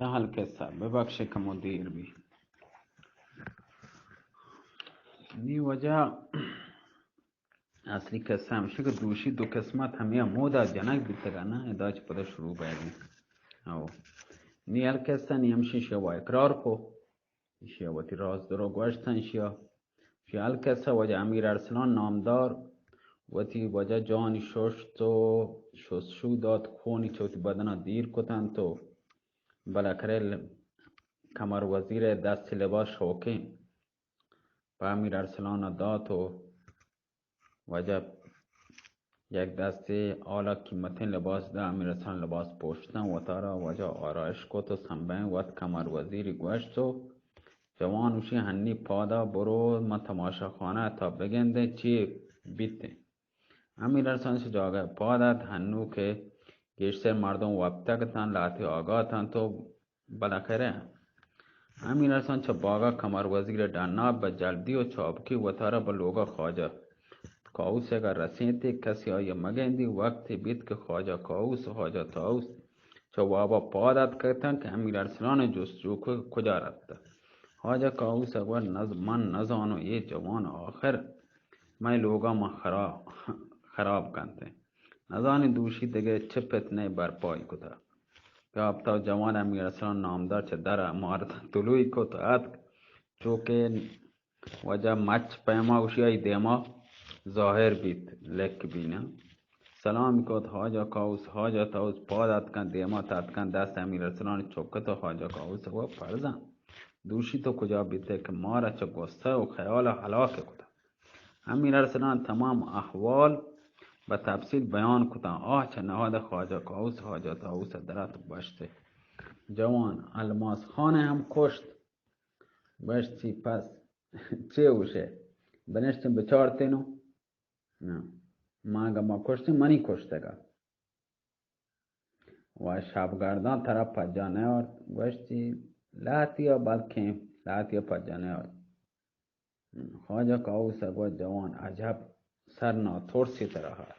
تہل قصہ، ببخشے کمو دیر بی۔ نی وجہ اصلی قصہ ہمشی کہ دوشی دو قسمت ہمیں مودا جنگ بیتگا نا، ادا چہ پدا شروع بیگی۔ او نی ہر قصہ نی ہمشی شوا اقرار کو، ایشی ء وتی راز درو گوشتن ایشی ء۔ ایشی ء الکس ء واجہ امیر ارسلان نامدار وتی واجہ جانی ششت و شستشو دات، خونی چہ وتی بدن ء دیر کتنت و بالاخرہ ل-، کمر وزیر ء دستی لباس شوکیں پہ امیر ارسلان ء دات و واجہ یک دستے آلا قیمتیں لباس دا، امیر حسن لباس پوشتن، وتارا واجہ آرائش کت و سمبہیں وت کمر وزیری گوشت و جوان اوشی ہنی پادا برو من تماشا خانہ تا بگندیں چی بیتیں۔ امیر حسن چہ جاگہ پاد ات، ہنو کہ گیشتر مردم وپتگ اتنت، لہتے آگاہ اتنت و بالاخرہ امیر حسن چہ باگا کمر وزیر ء ڈنا بہ جلدی و چابکی وتارا بہ لوگا خواجہ کاووس ء گا رسینتی، کسی آئی ء مگندی۔ وقتی بیت کہ خواجہ کاووس و خواجہ طاووس چہ وابا پاد اتکتن کہ امیر ارسلان ء جستجو کو کجا رپتہ۔ خواجہ کاووس ء گوشت، نز-، من نزانو اے جوان آخر مئے لوگا ما خراب، خراب کنت۔ نزانی دوشی دگہ چہ فتنہ برپائی کتہ۔ کہ آپتاب جوان امیر ارسلان نامدار چہ در عمارت طلوعی کت و اتک، چو کہ واجہ مچ پیما اوشی آئی دیما ظاہر بیت، لک بی نہ۔ سلام کت، خواجہ کاووس، خواجہ طاووس پاد اتکن، دیما تتکن، دست امیر ارسلان چکت و خواجہ کاووس گو، فرزند دوشی تو کجا بیتے کہ مارا چہ غصہ و خیال ہلاک کتہ۔ امیر ارسلان تمام احوال بہ تفصیل بیان کتاں۔ آ چہ نہاد خواجہ کاووس، خواجہ طاووس ء درات گوشت، جوان الماس خان ء ہم کشت۔ گوشت، چی پس چے گوشے؟ بنشتیں بچارتینو؟ نہ، ما اگاں ما کشتیں، منی کشتگا۔ و شبگرداں ترا پجا نیارت؟ گوشتی، لہتیا بلکیں لہتیا پجا نیارت۔ خواجہ کاووس ء گوشت، جوان، عجب سر ناترسی ترا ہست۔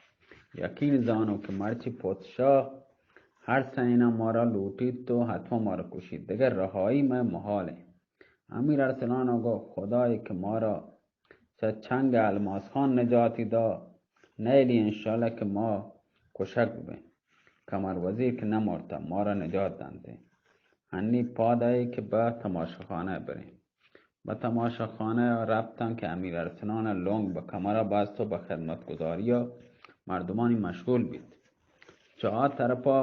یقین زانو کہ مرچی پوتشاہ ہر سئیناں مارا لوٹیت تو حتما مارا کشیت۔ دگہ رہائی مئے محال انت۔ امیر ارسلان ء گوشت، خدائے کہ مارا چہ چنگ الماس خان نجاتی دا، نیلی انشاءاللہ کہ ما کشگ ببیں۔ کمر وزیر کہ نمرتہ، مارا نجات دنت۔ ہنی پاد آئی کہ بہ تماشاخانہ بریں۔ بہ تماشاخانہ رپتن کہ امیر ارسلان لنگ بہ کمرہ بست و بہ خدمتگزاری مردمانی مشغول بیت۔ چہ آ طرفا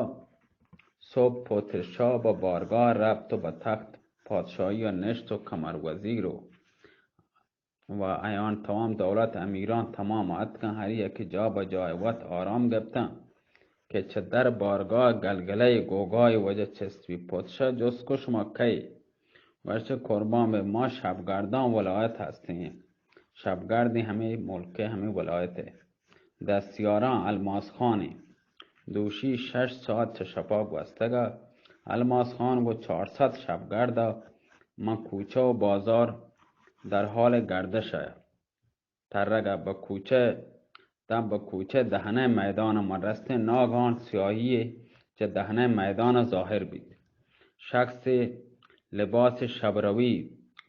صبح پوتر شاہ بہ بارگاہ رپت و بہ تخت پادشاہی نشت و کمر وزیر و و ایان تمام دولت امیران تمام اتکن، ہر یکی جا بہ جای وت آرام گپتن کہ چہ در بارگاہ گلگلہ گوگای وجہ چست بی۔ پادشاہ جست کو، شما کئے؟ گوشت، قربان بہ ما شبگردان ولایت ہستیں۔ شبگردی ہمے ملک، ہمے ولایت۔ دستیاراں الماس خان انت۔ دوشی شش ساعت چہ شپا گوستگ ء الماس خان گوں چار سد شپگرد ء من کوچہ و بازار در حال گردش ء ترگ ء بہ کوچہ، داں بہ کوچہ دہنہ میدان ء من رستیں، ناگہان سیاہی یے چہ دہنہ میدان ء ظاہر بیت۔ شخصے لباس شبروی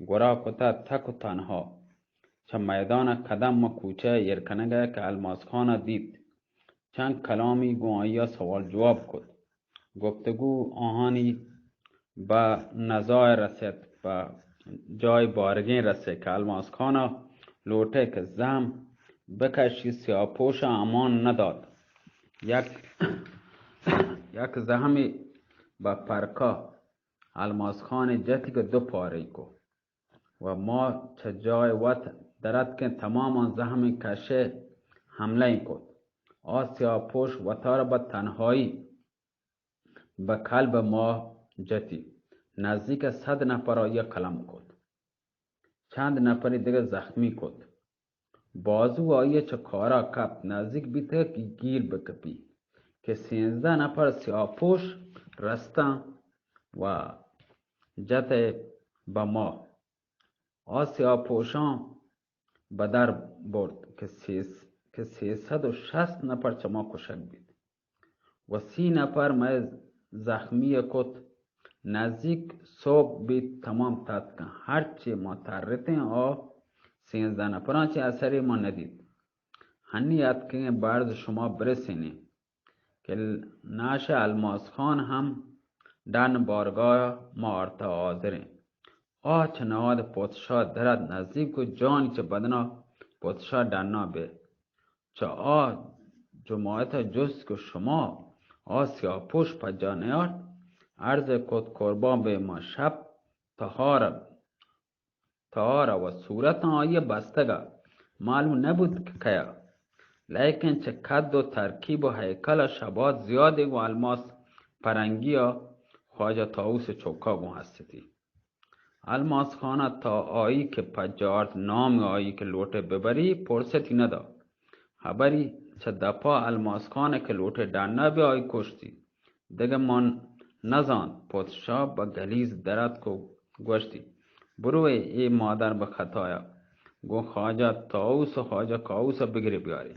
گورا کتہ، تک و تنہا۔ چہ میدان ء قدم من کوچہ ء ایر کنگ ء کہ الماس خان ء دیت۔ چند کلامی گوں آئی ء سوال جواب کت۔ گفتگو آہانی بہ نزا ء رسیت، بہ جای بارگیں رسے کہ الماس خان ء لوٹے کہ زہم بکشی، سیاہ پوش ء امان ندات۔ یک، یک زہمی بہ پرکا الماس خان ء جتی کہ دو پارے کو۔ و ما چہ جای وت دراتکیں تمامان زہمیں کشے حملہ ایں کت۔ آ سیاہ پوش وتارا بہ تنہائی بہ کلب ما جتی۔ نزدیک سد نفر آئی قلم کت۔ چند نفری دگہ زخمی کت۔ بازو آئی چہ کارا کپت، نزدیک بیتگ کہ گیر بکپی کہ سیزدہ نفر سیاہ پوش رستاں و جت بہ ما۔ آ سیاہ پوشاں بہ در برت کہ سیس-، کہ سیصد و شصت نفر چہ ما کشگ بیت و سی نفر مئے زخمی کت۔ نزیک سہب بیت، تمام تتکاں۔ ہرچے ما ترتیں، آ سیزدہ نپراں چہ اثرے ما ندیت۔ ہنی اتکگیں برز شما برسینیں کہ ناش الماس خان ہم ڈن بارگاہ ما آرتا حاضریں۔ آ چہ نہاد پادشاہ درت نزیک و جانی چہ بدنا پادشاہ ڈنا بے۔ چہ آ جماعت ء جست کہ شما آ سیاہ پوش پجا نیارت؟ عرض کت، قربان بے، ما شپ تہار، تہار و صورتاں آئی بستگا، معلوم نبوت کہ کیا۔ لیکن چہ قد و ترکیب و ہیکل شبات زیادے گوں الماس پرنگی ء خواجہ طاووس چوکا گوں ہستی۔ الماس خان ء تا آئی کہ پجارت، نام آئی کہ لوٹے ببری، پرستی ندا۔ ہبری چہ دپا الماس خان کہ لوٹے ڈنا بی، آئی کشتی۔ دگہ من نزانت۔ پادشاہ بہ گلیز دراتک و گوشتی، بروئے اے مادر بہ خطایا گوں خواجہ طاووس و خواجہ کاووس ء بگرے بیارے،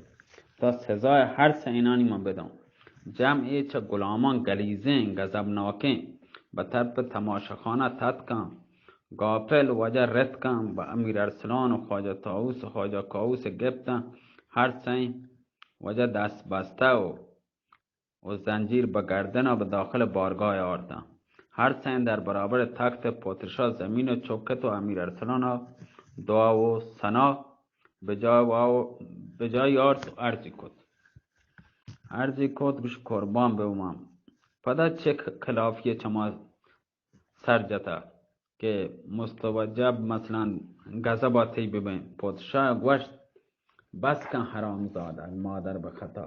تا سزای ہر سئینانی من بداں۔ جمعے چہ غلامان گلیزیں، غضبناکیں، بہ طرف تماشاخانہ تتکاں۔ غافل وجہ رتکاں، بہ امیر ارسلان و خواجہ طاووس و خواجہ کاووس گپتاں۔ ہر سئیں وجہ دست بستہ و و زنجیر بہ گردن ء بہ داخل بارگاہ آرتاں۔ ہر سئیں در برابر تخت پادشاہ زمین ء چکت و امیر ارسلان ء دعا و ثنا بہ جای و، بہ جای آرت و عرضی کت۔ عرضی کت، گوش، قربان بہ من۔ پدا چہ خلافی چما سر جتا کہ مستوجب، مثلاً، غضب ء تئی ببیں۔ پادشاہ گوشت، بس کن حرام زادہ، مادر بہ خطا۔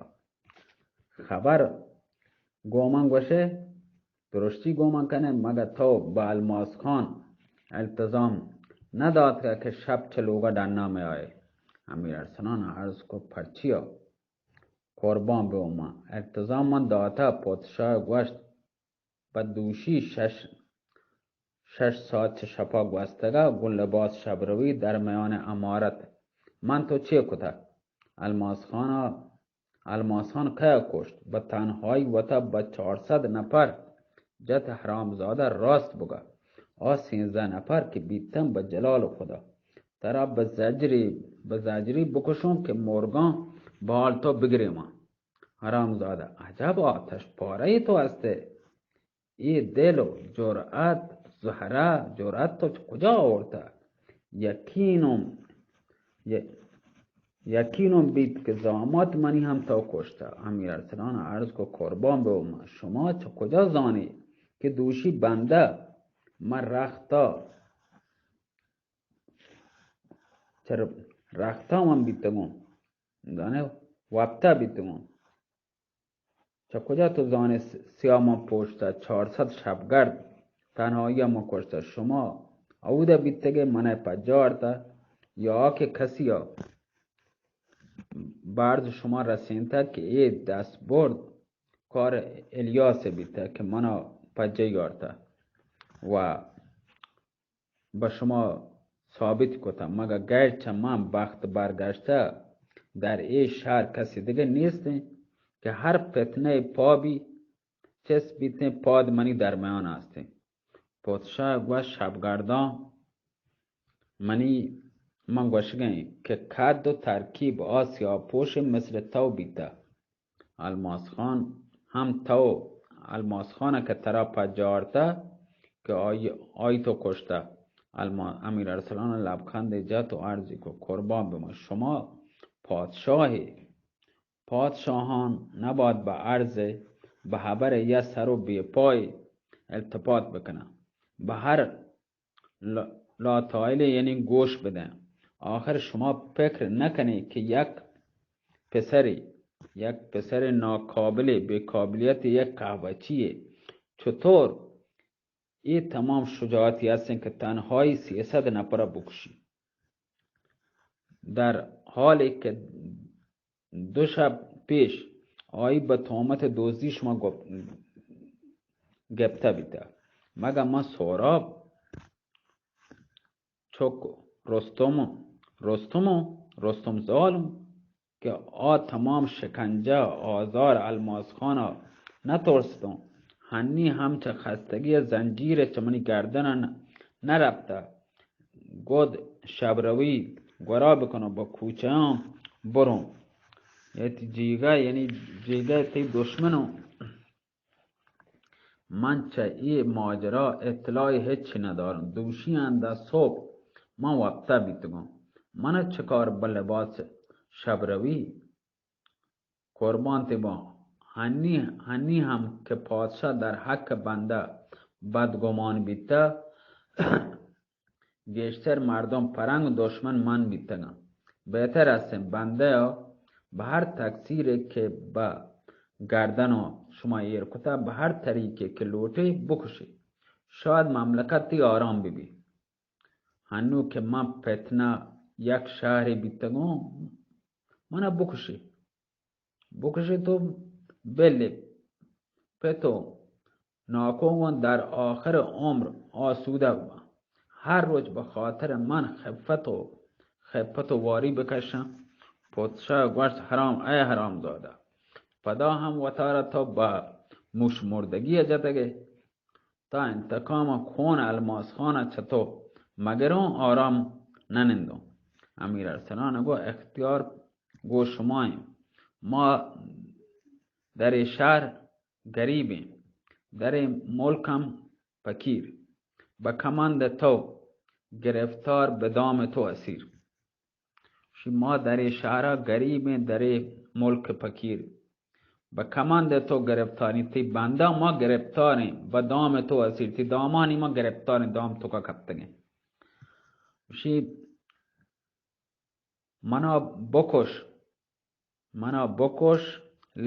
خبر گوں من گوشے، درشتی گوں من کنے، مگہ تو بہ الماس خان التزام نہ داتگا کہ شپ چہ لوگا ڈنا میائے؟ امیر ارسلان عرض کو، پرچیا؟ قربان بہ من، التزام من داتا۔ پادشاہ گوشت، پہ دوشی شش، شش ساعت چہ شپا گوستگا گوں لباس شبروی در میان امارت۔ من تو چے کتگ؟ الماس خانا، الماس خان کئے کشت؟ بہ تنہائی وتا بہ چار سد نفر جت، حرامزادہ راست بگا۔ آ سیزدہ نفر کہ بیتن بہ جلال خدا۔ ترا بہ زجری، بہ زجری بکشوں کہ مرگاں بال تو بگریماں۔ حرامزادہ، عجب آتش پارہ ای تو ہستے۔ اے دل و جرأت، زہرہ، جرأت تو چہ کجا آورتہ؟ یقینم، ی-، یقینم بیت کہ زامات منی ہم تو کشتہ۔ امیر ارسلان عرض کو، قربان بہ من، شما چہ کجا زانی کہ دوشی بندہ من رختا، چہ رختا من بیتگوں، زانے، وپتہ بیتگوں۔ چہ کجا تو زانے س-، سیاہ من پوشتہ، چار سد شپگرد تنہائی من کشتہ؟ شما اودہ بیتگے، منئے پجارتہ، یا کہ کسی ء برز شما رسینتہ کہ اے دست برد کار الیاس بیتہ کہ منا پجہ یارتہ و بہ شما ثابت کتہ، مگہ غیر چہ من بخت برگشتہ در اے شہر کسی دگہ نیست انت کہ ہر فتنہ پا بی چست بیتیں، پاد منی درمیان ہستیں۔ پادشاہ گوشت، شپگرداں منی، من گوشگیں کہ قد و ترکیب آ سیاہ پوش مثل تو بیتہ۔ الماس خان ہم تو، الماس خان کہ ترا پجارتہ کہ آئی، آئی تو کشتہ۔ الما-، امیر ارسلان لبخندے جت و عرضی کو، قربان بہ من، شما پادشاہے، پادشاہان نباید بہ عرض، بہ حبر یا سر و بے پای التفات بکنن۔ بہ ہر ل-، لاتائلے یعنی گوش بدن۔ آخر شما فکر نکنی کہ یک پسری، یک پسر ناقابل، بے قابلیت یک قهوه‌چی چطور اے تمام شجاعتی هستن که تنهایی سیصد نفر بکشی؟ در حالی که دو شب پیش آئی بہ تہمت دزدی شما گپ-، گپتہ بیتہ۔ مگہ من سہراب چک رستم، رستم، رستم زالم کہ آ تمام شکنجہ، آزار الماس خانا نہ ترستوں۔ ہنی ہم چہ خستگی ء زنجیر ء چہ منی گردن ء نہ، نہ رپتہ۔ گد شبروی گورا بکنوں، بہ کوچیاں بروں۔ اے تئی جیگہ، یعنی جیگہ تئی دشمنوں۔ من چہ اے ماجرا اطلاعی ہچی نداروں۔ دوشی اندا صبح من وپتہ بیتگوں۔ من چکار بہ لباس شبروی؟ قربان تباں۔ ہنی، ہنی ہم کہ پادشاہ در حق بندہ بدگمان بیتہ، گیشتر مردم پرنگ دشمن من بیتگاں۔ بہتر است بندہ ء بہ ہر تقصیرے کہ بہ گردن ء شما ایر کتہ، بہ ہر طریقے کہ لوٹے بکشے۔ شاید مملکت تئی آرام ببی۔ ہنو کہ من فتنہ یک شہرے بیتگوں، منا بکشے۔ بکشے تو بلے پت و ناکو گوں در آخر عمر آسودگ باں۔ ہر روچ بہ خاطر من خفت و، خفت و واری بکشاں۔ پادشاہ گوشت، حرام، اے حرام زادہ، پدا ہم وتارا تو بہ موش مردگی ء جتگے؟ تا انتقام ء خون الماس خان ء چہ تو مگروں آرام نہ نندوں۔ امیر ارسلان ء گو اختیار گو شمائیں۔ ما در اے شہر گریب ایں، در اے ملک ہم فقیر۔ بہ کمند تو گرفتار، بہ دام تو اسیر۔ شی ما در اے شہر ء گریب ایں، در اے ملک فقیر۔ بہ کمند تو گرفتاریں، تئی بندہ ما گرفتاریں، بہ دام تو اسیر، تئی دامانی ما گرفتاریں، دام تو کا کپتگیں۔ شی منا بکش، منا بکش،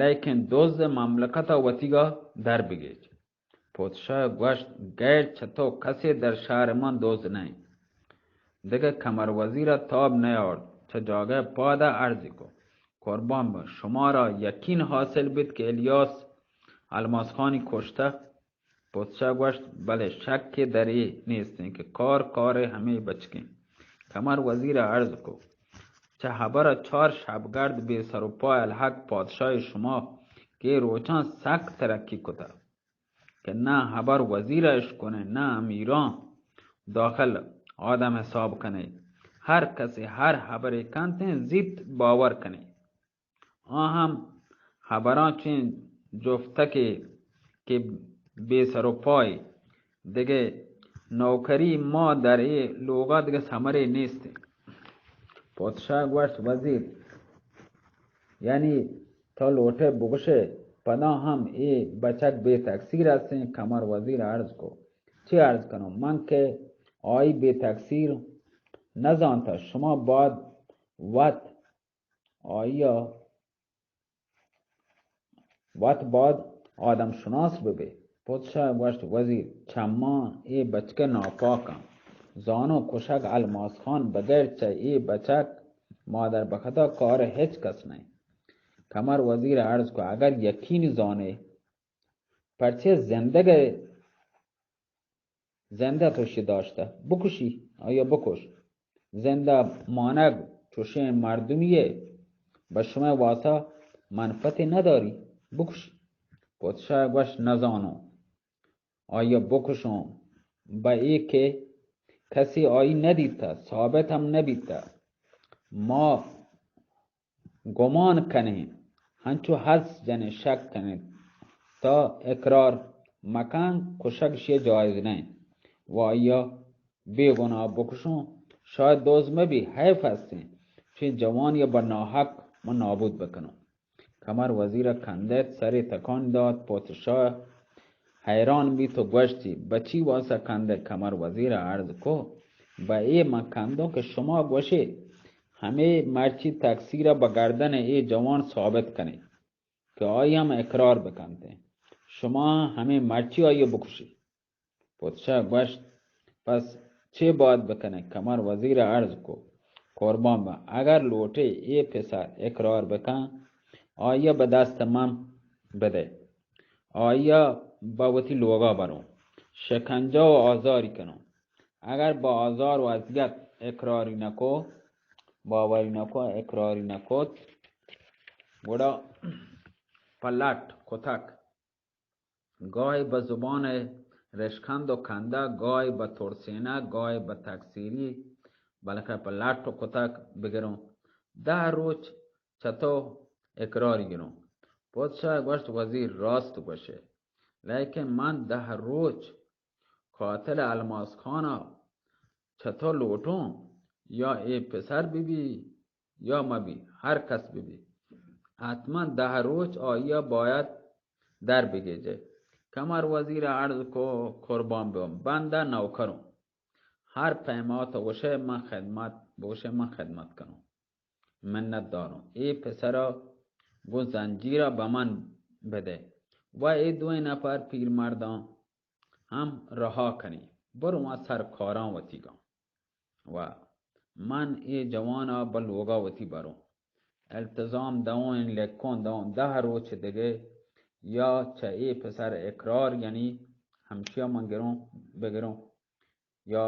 لیکن دزد مملکت ء وتیگا در بگیج۔ پادشاہ گوشت، غیر چہ تو کسے در شہر من دزد نہ انت۔ دگہ کمر وزیر ء تاب نیارت، چہ جاگہ پاد ء عرض کو، قربان بہ شمارا یقین حاصل بیت کہ الیاس الماس خانی کشتہ؟ پادشاہ گوشت، بلے شکے در اے نیست انت کہ کار کار ہمے بچکیں۔ کمر وزیر ء عرض کو، چہ ہبر ء چار شبگرد بے سر و پای الحق پادشاہ شما کہ روچاں سک ترقی کتہ کہ نہ ہبر وزیر ء اشکنے، نہ امیراں داخل آدم حساب کنے۔ ہر کسے ہر ہبرے کنتیں زیت باور کنے۔ آ ہم ہبراں چیں جفتکے کہ بے سر و پائے۔ دگہ نوکری ما در اے لوگا دگہ ثمرے نیست۔ پادشاہ گوشت، وزیر، یعنی تو لوٹے بگوشے، پدا ہم اے بچک بے تقصیر ہستیں؟ کمر وزیر عرض کو، چی عرض کنوں؟ من کہ آئی بے تقصیر نزانتا، شما بعد وت آئی ء وت باید آدم شناس بہ بے۔ پادشاہ گوشت، وزیر، چماں اے بچک ناپاکاں۔ زانو کشگ الماس خان بغیر چہ اے بچک مادر بخدا کار ہچ کس نہ۔ کمر وزیر عرض کو، اگر یقینی زانے، پرچے زندگ ء زندہ تو شی داشتہ، بکشی، آیا بکش۔ زندہ مانگ چوشیں مردمی ء بہ شمئے واسا منفعتے نداری، بکشی۔ پادشاہ گوشت، نزانوں آیا بکشوں، بہ اے کہ کسی آئی ندیتہ، ثابت ہم نبیتہ۔ ما گمان کنیں، ہنچو حدس جنیں، شک کنیں، تا اقرار مکن، کشگ شی جائز نہ انت۔ و آیا بے گناہ بکشوں، شاید دوز مبی، حیف ہستیں، چہ جوانی بہ ناحق من نابود بکنوں۔ کمر وزیر کندت، سرے تکان دات، پادشاہ حیران بیت و گوشتی، بچی واسا کندے؟ کمر وزیر عرض کو، بہ اے من کندوں کہ شما گوشے، ہمے مرچی تقصیر بہ گردن اے جوان ثابت کنے کہ آئی ہم اقرار بکنتے۔ شما ہمے مرچی آئی بکشی۔ پادشاہ گوشت، پس چے باید بکنے؟ کمر وزیر عرض کو، قربان بہ، اگر لوٹے اے پسر اقرار بکن، آئی بہ دست من بدے۔ آئی ء بہ وتی لوگا بروں، شکنجہ و آزاری کنوں۔ اگر بہ آزار و اذیت اقراری نکو، باوری نکو، اقراری نکوت، گڑا پہ لٹ کتک گاہے بہ زبان رشکند و کندہ، گاہے بہ ترسینہ، گاہے بہ تکسیری، بلکہ پہ لٹ و کتک بگروں۔ دہ روچ چہ تو اقرار گروں۔ پادشاہ گوشت، وزیر راست گوشے، لیکن من دہ روچ قاتل الماس خانا چہ تو لوٹوں، یا اے پسر بہ بی یا مہ بی، ہر کس بہ بی، حتماً دہ روچ آئیا باید در بگیجے۔ کمر وزیر عرض کو، قربان بوں، بندہ نوکروں، ہر پیما تو گوشے من خدمت، بوشے من خدمت کنوں، منت داروں۔ اے پسرا گوں زنجیرا بہ من بدے و اے دوئیں نفر پیرمرداں ہم رہا کنی، برواں سر کاراں وتیگاں و من اے جوانا بہ لوگا وتی بروں۔ التزام دئوں، لکھوں دئوں، دہ روچ دگہ یا چہ اے پسر اقرار، یعنی ہمشیا من گروں، بگروں، یا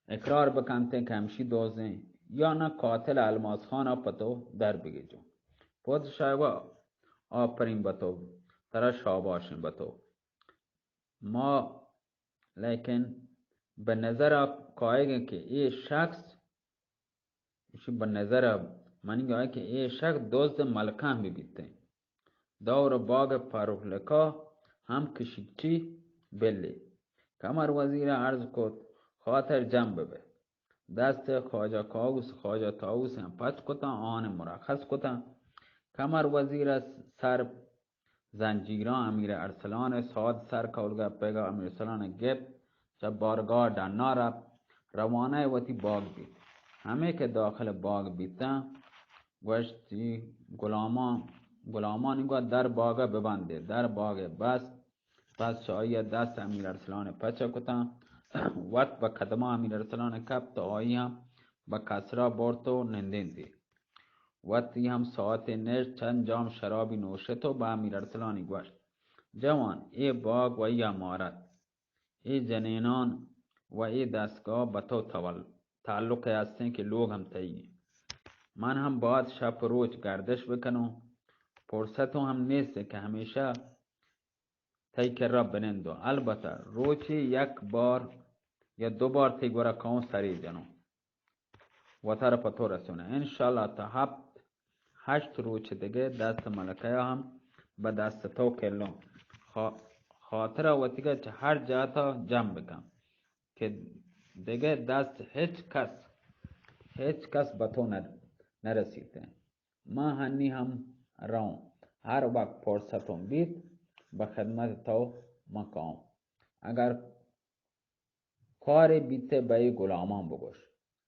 اقرار بکنتیں کہ ہمشی دوزیں، یا نہ قاتل الماس خانا پہ تو در بگیجوں۔ پادشاہ گو، آفرین بہ تو، ترا شاباشیں بہ تو۔ ما لیکن بہ نظر کائیگیں کہ اے شخص، ایشی بہ نظر منی آئے کہ اے شخص دزد ملکاں بہ بیتیں۔ دور باغ پاروکلکا ہم کشیکچی بلی۔ کمر وزیر عرض کت، خاطر جم ببے۔ دست خواجہ کاووس، خواجہ طاووس ہم پچ کتاں، آن مرخص کتاں۔ کمر وزیر سر زنجیراں امیر ارسلان ء ساد سر کولگا پیگا امیر ارسلان ء گپت، چہ بارگاہ ڈنا رپت، روانہ وتی باگ بیت۔ ہمے کہ داخل باگ بیتاں، گوشتی، غلامان، غلامانی گوا در باگ ء ببندے، در باگ ء بست۔ پس چہ آئی ء دست امیر ارسلان ء پچ کتاں، وت بہ قدما امیر ارسلان ء کپت و آئی ہم بہ قصرا برت و نندینتی۔ وتی ہم ساعتے نشت، چند جام شرابی نوشت و بہ امیر ارسلانی گوشت، جوان، اے باگ و اے امارت، اے جنینان و اے دستگاہ بہ تو تول-، تعلق ہستیں کہ لوگ ہم تئی۔ من ہم باید شپ روچ گردش بکنوں، فرصتوں ہم نیست کہ ہمیشہ تئی کرا بنندوں۔ البتہ روچے یک بار یا دو بار تئی گورا کاؤں سرے جنوں۔ وتارا پہ تو رسوناں۔ انشاءاللہ تا ہپت ہشت روچ دگہ دست ملکہ ہم بہ دست تو کلوں۔ خا-، خاطرہ وتیگا چہ ہر جاتا جم بکن کہ دگہ دست ہچ کس، ہچ کس بہ تو نہ، نہ رسیتیں۔ ما ہنی ہم رؤں۔ ہر وقت فرصتوں بیت، بہ خدمت تو من کاؤں۔ اگر کارے بیت بہ اے غلامان بگوش۔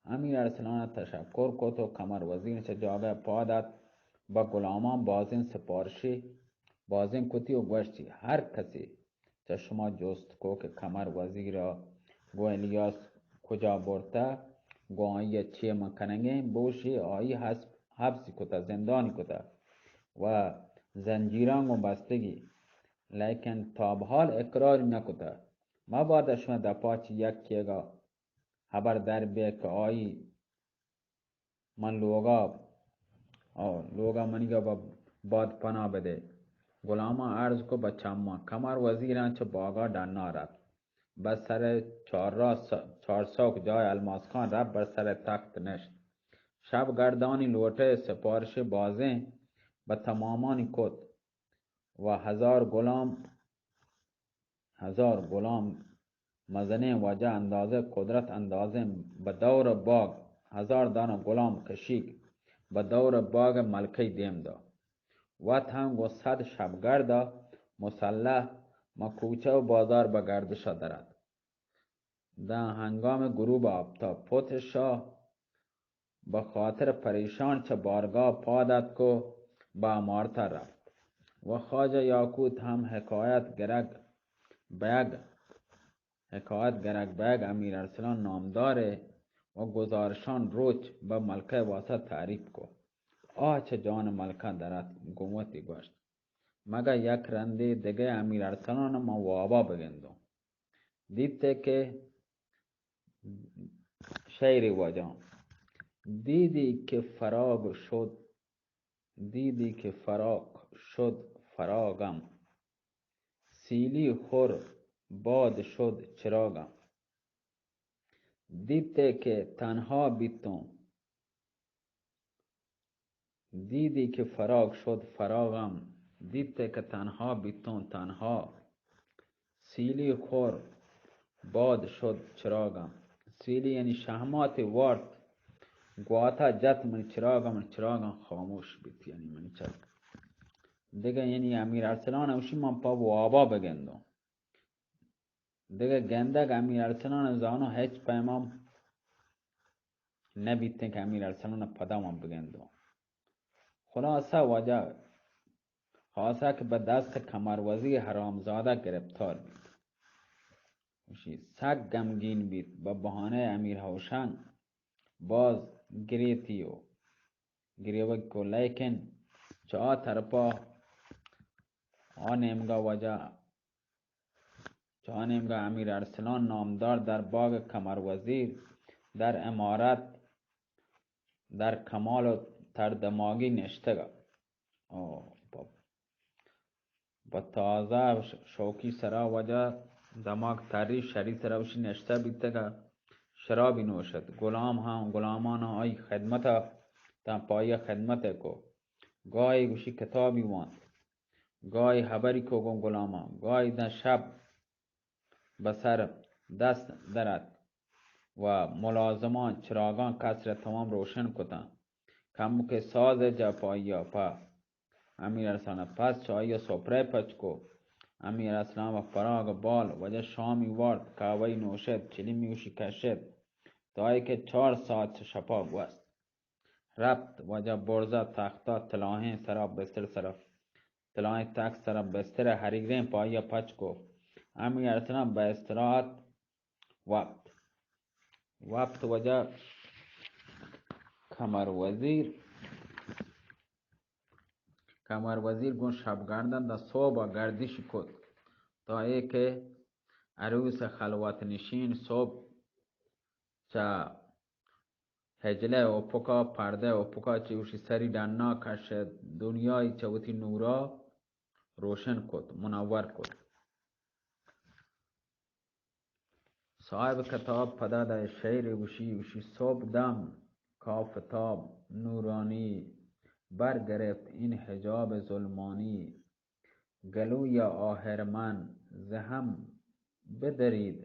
امیر ارسلان ء تشکر کت و کمر وزیر چہ جاگہ ء پاد ات، بہ غلامان بازیں سپارشے بازیں کتی و گوشتی، ہر کسے چہ شما جست کو کہ کمر وزیر ء گوں الیاس کجا برتہ، گوں آئی ء چے من کنگیں، بوشی آئی حس-، حبسی کتہ، زندانی کتہ و زنجیراں گوں بستگی، لیکن تابحال اقراری نہ کتہ۔ مبادا شمئے دپا چہ یکے ء ہبر در بیت کہ آئی من لوگا، او لوگا منیگا بہ باد پناہ بدے۔ غلاماں عرض کو بہ چماں۔ کمر وزیراں چہ باگا ڈنا رپت۔ بہ سر چار را س-، چار سوک جای الماس خان رپت، بر سر تخت نشت۔ شپ گردانی لوٹے سپارش بازیں بہ تمامانی کت و ہزار غلام ہزار غلام مزنیں واجہ اندازہ قدرت اندازیں بہ دور باگ، ہزار دانہ غلام کشیگ بہ دور باگ ملکہ دیم دا۔ وت ہم گوں صد شپگرد ء مسلح مہ کوچہ و بازار بہ گردش ء در ات۔ داں ہنگام غروب آفتاب پت شاہ بہ خاطر پریشان چہ بارگاہ پاد اتک و بہ امارتا رفت و خواجہ یاقوت ہم حکایت گرگ بیگ، حکایت گرگ بیگ امیر ارسلان نامدار و گزارشان روچ بہ ملکہ واسطہ تعریف کو۔ آہ چہ جان ملکہ در اتک گوں وتی گوشت، مگہ یک رندے دگہ امیر ارسلان من وابا بگندوں۔ دیتے کہ شعر واجہ، دیدی که فراق شد، دیدی که فراق شد فراقم، سیلی خور باد شد چراغم. دیت که تنها بیتوں، دیدی که فراق شد فراغم. دیت که تنها بیتوں، تنها. سیلی خور باد شد چراغم. سیلی یعنی شہمات وارت، گواتا جت منی چراغم، منی چراغم خاموش بیت، یعنی منی چراغ. دگہ یعنی امیر ارسلان اوشی من پا وابا بگندوں. دگہ گندگ امیر ارسلان زانو ہچ پیما نہ بیتیں کہ امیر ارسلان پدا من بگندوں. خلاصہ واجہ خاصہ کہ بہ دست کمر وزیر حرامزادہ گرفتار بیت. گوشی سک غمگین بیت، بہ بہانہ امیر ہوشنگ باز گریتی و گریوگ کو، لیکن چہ آ طرفا آ نیمگا واجہ چہ آ نیمگا امیر ارسلان نامدار در باغ کمر وزیر، در امارت، در کمال و تردماغی نشتگ ات. او، پہ، پہ تازہ ش-، شوقی سرا واجہ دماغ تری شری سرا وشی نشتہ بیتگ ات. شرابی نوشت. غلام ہم، غلاماں آئی خدمت ات، تاں پہ آئی خدمت کو. گاہی گوشی کتابی وانت. گاہی ہبری کو گوں غلاماں، گاہی داں شپ بہ سر دست درات و ملازماں چراغاں قصر تمام روشن کتاں. کمکے ساز جا پہ آئی ءَ پہ امیر ارسلان ءَ پس چہ آئی ءَ سپرہ پچ کو. امیر ارسلان و پراگ بال واجہ شامی وارت، قہوہی نوشت، چلیمی گوشی کشت، تا کہ چار ساعت چہ شپا گوست. رپت واجہ برزا تختا تلاہیں سرا بستر سرا، تلاہیں تخت سرا بستر ہریریں پایا پچ کو. امیر ارسلان بہ استراحت وپت. وپت واجہ کمر وزیر، کمر وزیر گوں شبگردن داں صوبا گردش کت، تا اے کہ عروس خلوت نشین صوب چہ حجلہ افقا، پردہ افقا چہ گوشی سری ڈنا کشت، دنیای چہ وتی نورا روشن کت، منور کت. صاحب کتاب پدا داں شعر گوشی، گوشی صبح دم کافتاب نورانی، برگرفت این حجاب ظلمانی، گلوی آهرمن ز هم بدرید،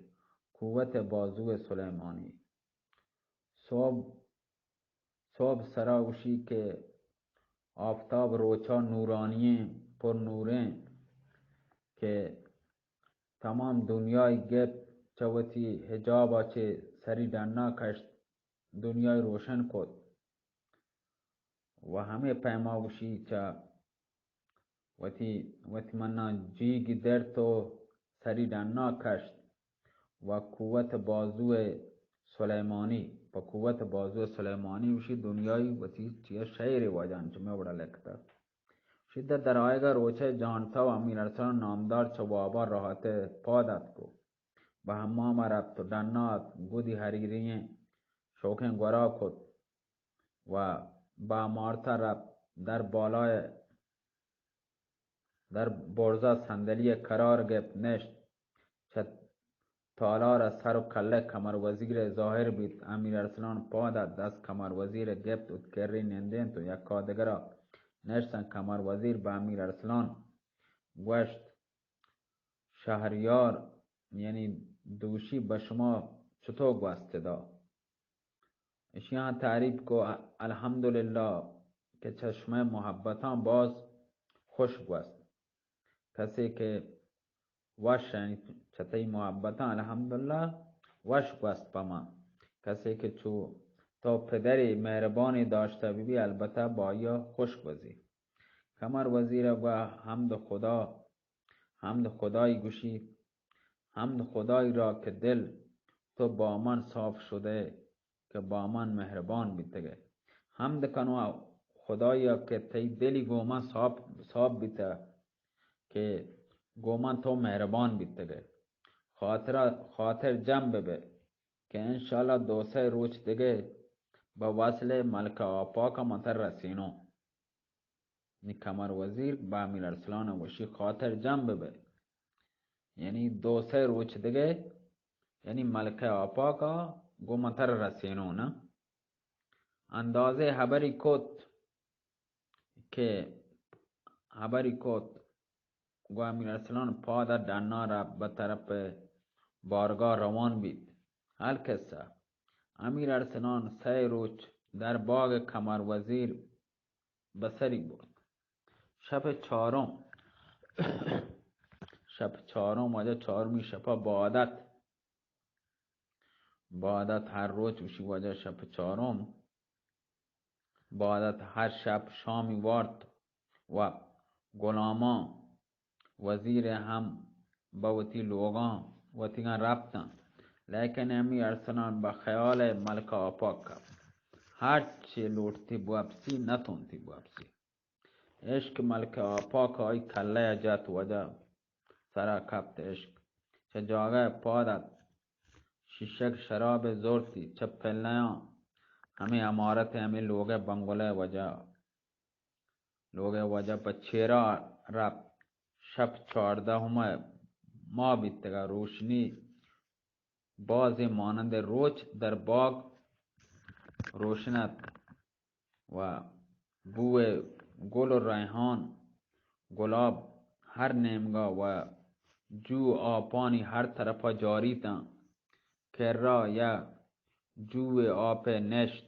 قوت بازو سلیمانی. صبح، صبح سرا گوشی کہ آفتاب روچا نورانی ایں، پر نور ایں، کہ تمام دنیای گپت، چہ وتی حجابا چہ سری ڈنا کشت، دنیای روشن کت. و ہمے پیما گوشی چہ وتی، وتی منا جیگ درت و سری ڈنا کشت و قوت بازو سلیمانی، پہ قوت بازو سلیمانی گوشی دنیای وتی چیا شعر واجان چہ مئے وڑا لکھتا. شدت در آیگا روچے جانتا و امیر ارسلان نامدار چہ وابا راحت پاد اتک و بہ حمام رپت و ڈنا اتک، گودی حریریں شوکیں گورا کت و بہ امارتا رپت، در بالای، در برزا صندلی قرار گپت، نشت. چہ تالار سر و کلہ کمر وزیر ظاہر بیت. امیر ارسلان پاد ات، دست کمر وزیر گپت، ات کری نندینت و یکا دگرا نشتن. کمر وزیر بہ امیر ارسلان گوشت، شہریار، یعنی دوشی بہ شما چطور گوست دا؟ اشیاں تعریف کو، الحمدللہ کہ چہ شمئے محبتاں باز خوش گوست. کسے کہ وش، یعنی چہ تئی محبتاں الحمدللہ وش گوست پہ من. کسے کہ چو تو پدرے مہربانی داشتہ ببی، البتہ با آئی خوش گوزی. کمر وزیر گوا حمد خدا، حمد خدای گوشی، حمد خدای را که دل تو با من صاف شده، که با من مهربان بیتگئے. حمد کنو خدایا که تئی دلی گو من صاف، صاف بیتہ، که گو من تو مهربان بیتگئے. خاطر، خاطر جم ببئے که انشاءاللہ دو سئے روچ دگہ بہ وصل ملکہ آپاکا من ترا رسینوں. نی کمر وزیر بہ امیر ارسلان گوشی، خاطر جم ببئے. یعنی دو سئے روچ دگہ، یعنی ملکہ آپاکا گوں من ترا رسینوں نا۔ اندازے ہبری کت کہ ہبری کت، گوں امیر ارسلان پاد ء ڈناں رپت، بہ طرف بارگاہ روان بیت۔ القصہ، امیر ارسلان سئے روچ در باغ قمر وزیر بسری برت۔ شپ چارم، شپ چارم، واجہ چارمی شپ ء بادت، بادت ہر روچ گوشی واجہ شپ چارم، بادت ہر شپ شامی وارت و غلاماں وزیر ہم بہ وتی لوگاں وتیگاں رپتاں، لیکن امیر ارسلان بہ خیال ملکہ آپاک کپت۔ ہرچے لوٹتی بوپسی، نتونتی بوپسی۔ عشق ملکہ آپاک آئی کلہ ء جت، واجہ سرا کپت عشق۔ چہ جاگہ ء پاد ات، شیشگ شراب ء زرتی، چہ پلیاں ہمے عمارت ء ہمے لوگ ء بنگلہ ء واجہ، لوگ ء واجہ پہ چیرا رپت۔ شپ چاردہ ہم ء ماہ بیتگ ء روشنی بازیں مانند روچ در باغ روشن ات و بوئے گل و ریحان، گلاب ہر نیمگا و جو آپانی ہر طرفا جاریتاں۔ کرا یا جوئے آپے نشت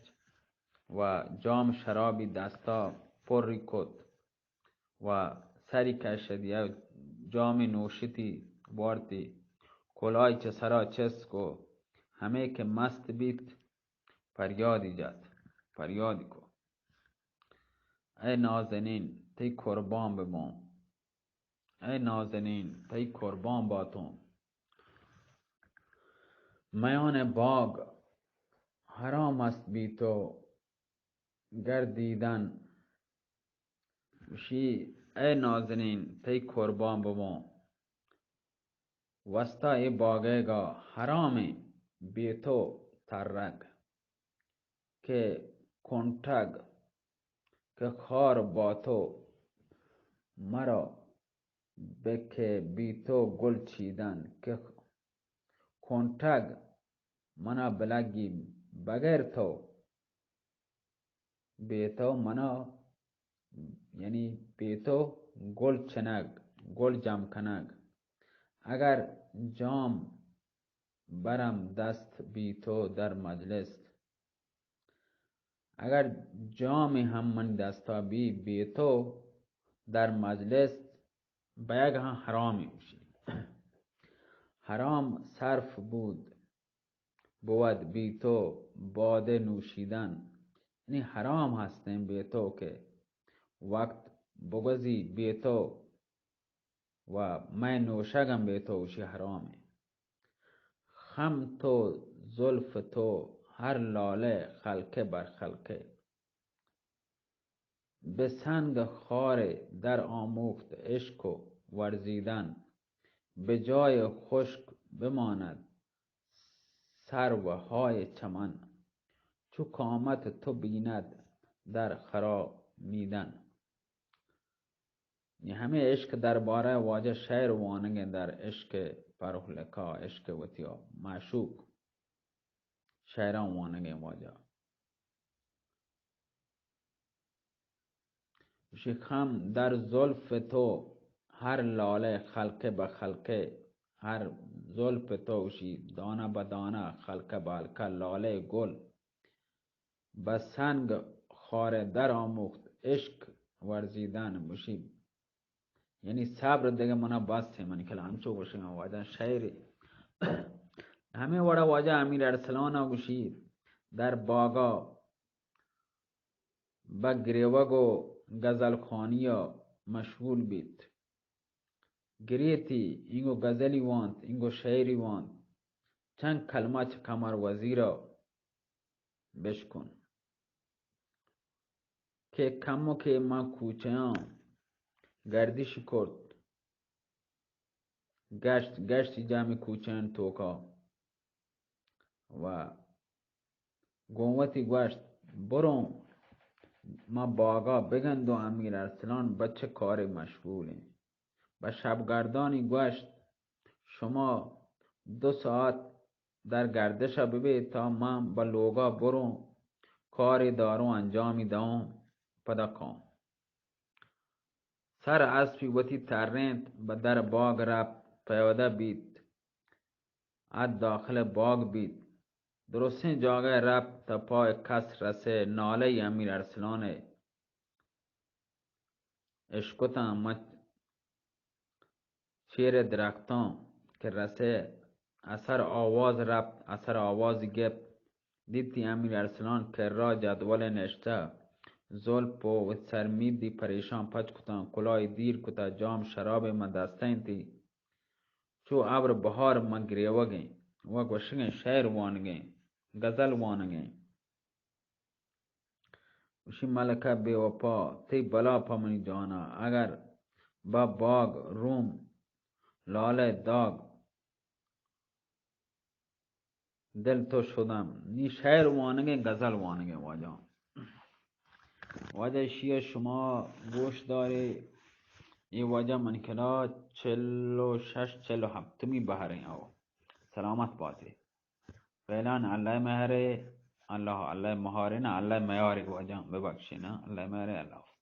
و جام شرابی دستا پری کت و سری کشت، یک جامی نوشتی، وارتی، کلاہی چہ سرا چست کو، ہمے کہ مست بیت، پریادی جت، پریادی کو، اے نازنین، تئی قربان بباں، اے نازنین، تئی قربان باتوں۔ میان باغ حرام است بی تو گردیدن۔ گوشی، اے نازنین، تئی قربان بباں، وستا اے باگیگا حرامیں بے تو ترگ، کہ کنٹگ، کہ خار با تو مرا بہ کہ بی تو گل چیدن، کہ کنٹگ منا بلگی بغیر تو، بے تو منا، یعنی بے تو گل چنگ، گل جم کنگ۔ اگر جام برم دست بی تو در مجلس، اگر جام ہم من دستا بی، بی تو در مجلس بیگ ہم حرام گوشی۔ حرام صرف بود، بود بی تو باده نوشیدن، یعنی حرام ہستیں بی تو کہ وقت بگوزی بی تو و مئے نوشگ ہم بے تو گوشی حرامیں۔ خم تو زلف تو ہر لاله خلقه بر خلقه۔ به سنگ خار در آموخت عشق و ورزیدن، به جای خشک بماند سروهای چمن، چو قامت تو بیند در خرامیدن۔ نی ہمے عشق دربارہ واجہ شعر وانگیں، در عشق پرخ لکا، عشق وتی معشوق، شعراں وانگیں واجہ۔ گوشی، خم در زلف تو ہر لاله خلقه به خلقه، ہر زلف تو گوشی دانه به دانه، خلقه به خلقه، لاله گل، به سنگ خاره در آموخت عشق ورزیدن، گوشی، یعنی صبر دگہ منا بس ہے، منی کلام چو گوشگاں واجہ شعر۔ ہمے وڑا واجہ امیر ارسلان گوشی، در باغا بہ گریوگ و غزل خوانی مشغول بیت۔ گریتی، اینگو غزلی وانت، اینگو شعری وانت، چند کلمہ چہ قمر وزیرا بشکن۔ کہ کمکے من کوچیاں گردش کرت، گشت، گشت جامی کوچیاں توکا و گوں وتی گوشت، بروں ما باغا بگندوں امیر ارسلان بچہ کارے مشغول ایں۔ بہ شبگردانی گوشت، شما دو ساعت در گردش ءَ ببے تا من بہ لوگا بروں، کارے داروں، انجامی دئوں، پدا کاؤں۔ سر اسپی وتی ترینت، بہ در باگ رپت، پیادہ بیت، ات داخل باگ بیت۔ درستیں جاگہ رپت، تا پائے کس رسے، نالہ ئی امیر ارسلان ءِ اشکتاں، مہ چیر درختاں کہ رسے، اثر آواز رپت، اثر آواز گپت، دیتی امیر ارسلان کرا جدول نشتہ، زلپ و سرمیدی پریشان پچ کتاں، کلاہی دیر کتہ، جام شراب مہ دستینتی، چو ابر بہار مہ گریوگیں و گوشگیں شعر وانگیں، غزل وانگیں۔ گوشی، ملکہ بے وفا، تئی بلا پہ منی جانا، اگر بہ باگ روم لالہ داگ، دل تو شدم۔ نی شعر وانگیں، غزل وانگیں واجہ۔ واجہ اشی ءَ شما گوش دارے، اے واجہ من کلا چل و شش، چل و ہپتمی بہریں او۔ سلامت باتے۔ فعلاً اللہ مہرے، اللہ، اللہ مہارے نا، اللہ میارے واجہ ببخشے نا، اللہ مہرے، اللہ حافظ۔